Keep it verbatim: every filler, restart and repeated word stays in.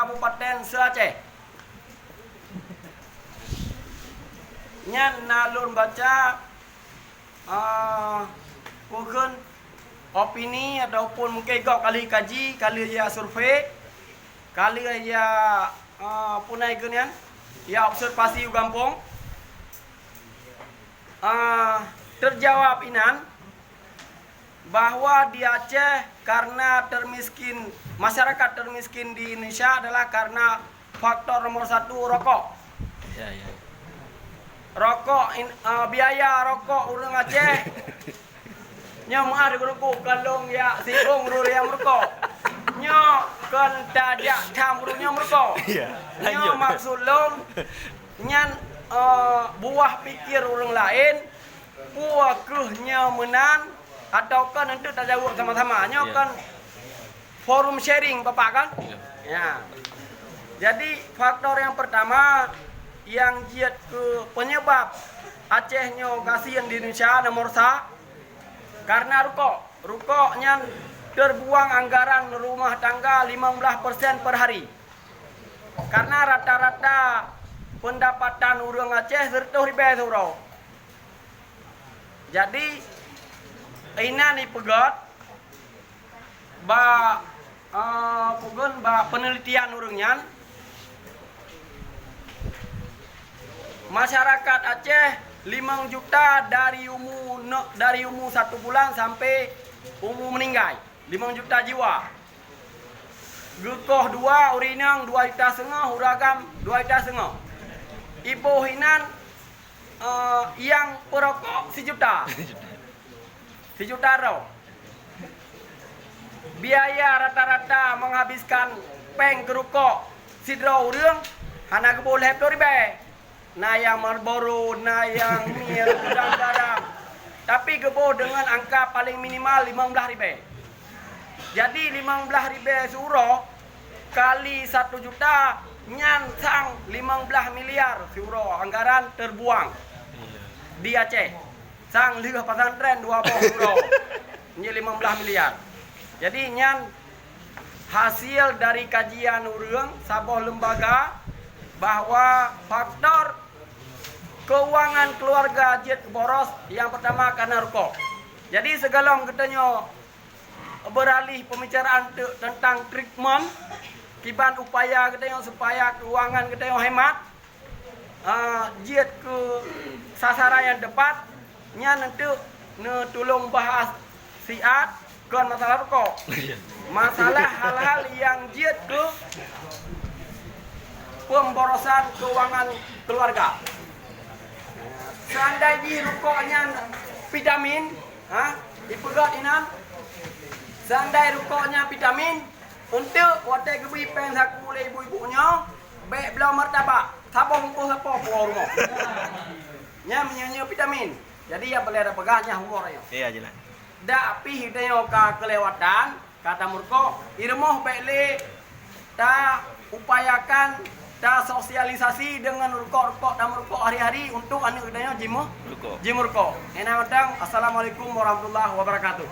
Kabupaten se-Aceh. Nyan na lôn baca, ah, peue kheun opini ataupun mungken gob ka lheueh kaji, ka lheueh ya survei, ka lheueh ya, ah, peue nan kheun nyan, ya observasi u gampông. Ah, terjawab inan bahwa di Aceh karena termiskin, masyarakat termiskin di Indonesia adalah karena faktor nomor satu rokok. Ya, ya. Rokok in-, eh, biaya rokok ureuëng Aceh nyoe meuah deungon ruku kalong ya sibong ruri yang merokok. Nyoe kon tajak cam ureuëng nyoe merokok. Ya, nyoe lanjut. Maksud lôn nyan, eh, buah pikir ureuëng laén, peue keuh nyoe meunan, ataukah nanti tajaweueb sama-sama. Nyoe ya. Kan forum sharing Bapak kan? Ya. Ya. Jadi faktor yang pertama yang jeuet keu penyebab Aceh nyoe gasien di Indonesia nomor sa karena rukok. Rukok nyan terbuang anggaran rumah tangga lima belas persen per hari. Karena rata-rata pendapatan ureuëng Aceh seratus ribèe siuroe. Jadi inan ipeugét bak, eh, peue kheun bak penelitian ureuëng nyan, masyarakat Aceh limong juta dari umu ne-, dari umu satu bulan sampai umu meninggai, limong juta jiwa. Geukoh dua, ureuëng inong dua juta setengah, ureuëng agam dua juta setengah. Iboh inan, eh, nyang peurokok sijuta. Sijuta droe. Biaya rata-rata menghabiskan péng keu rukok sidroe ureuëng hana geuboh lhèe ploh ribèe. Na nyang Marlboro, na nyang Mir, dan garam. Tapi geuboh deungon angka paling minimal limong blaih ribèe. Jadi limong blaih ribèe siuroe kali satu juta, nyan sang limong blaih miliar siuroe anggaran terbuang di Aceh. Sang lheueh pesantren dua boh uroe, nyan limong blaih miliar. Jadi nyan hasil dari kajian ureuëng saboh lembaga bahwa faktor keuangan keluarga jeuet boros nyang pertama karena rukok. Jadi sigohlom geutanyoe beralih pembicaraan te-, tentang treatment, kiban upaya geutanyoe supaya keuangan geutanyoe hemat, ah, jeuet keu sasaran nyang tepat, nyan enteuk neutulông bahas siat kon masalah rukok. Masalah hal-hal nyang jeuet keu pemborosan keuangan keluarga. Seandai jih rukok nyan vitamin, ha, ipeugét inan, seandai rukok nyan vitamin, enteuk watèe geubri péng saku lé ibu-ibu nyoe, bèk bloe martabak, saboh bungkôh sapo puwoe rumoh. Nyan meunyoe-nyoe vitamin. Jadi, nyang peureulèe tapeugah nyan humor nyoe. Iya, jelas. Dak pih tanyoe ka keulewatan, ka tameurukok, i rumoh bèk lé ta upayakan, ta sosialisasi deungon rukok-rukok, tameurukok hari-hari untuk aneuk geutanyoe jimeu-, Rukok. Jimeurukok. Ina mantong, Assalamualaikum warahmatullahi wabarakatuh.